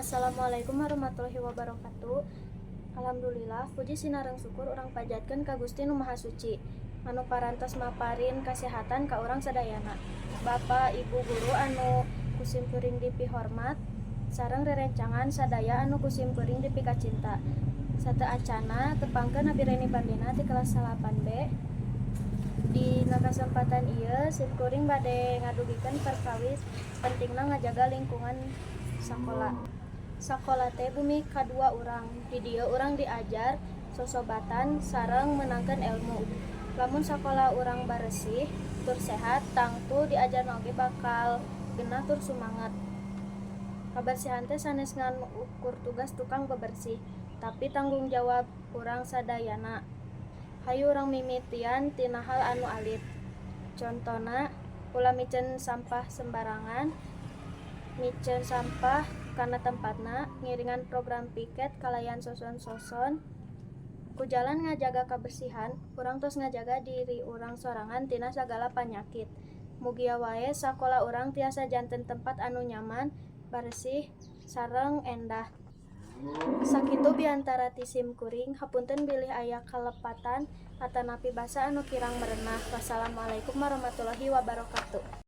Assalamualaikum warahmatullahi wabarakatuh. Alhamdulillah, puji sinareng syukur urang panjatkeun ka Gusti Nu Maha Suci anu parantos maparin kasehatan ka urang sadayana. Bapak, Ibu guru anu ku simkuring dipihormat sareng rerencangan sadaya anu ku simkuring dipikacinta. Sateuacanna tepangkeun, Abi Reni Bandena ti kelas 8B. Dina kasempatan ieu simkuring bade ngadugikeun perkawis pentingna ngajaga lingkungan sakola. Sakola teh bumi kadua urang. Di dieu urang diajar sosobatan sareng meunangkeun elmu. Lamun sakola urang baresih tur sehat, tangtu diajarna oge bakal genah tur sumanget. Kabersihan teh sanes ngan ukur tugas tukang bebersih, tapi tanggung jawab urang sadayana. Hayu urang mimitian tina hal anu alit. Contona, ulah miceun sampah sembarangan, miceun sampah kana tempatna, ngiringan program piket kalayan soson-soson. Ku jalan ngajaga kabersihan, urang tos ngajaga diri urang sorangan tina sagala panyakit. Mugia wae sakola urang tiasa janten tempat anu nyaman, baresih, sareng endah. Sakitu biantara ti sim kuring, hapunten bilih aya kalepatan atanapi basa anu kirang merenah. Wassalamualaikum warahmatullahi wabarakatuh.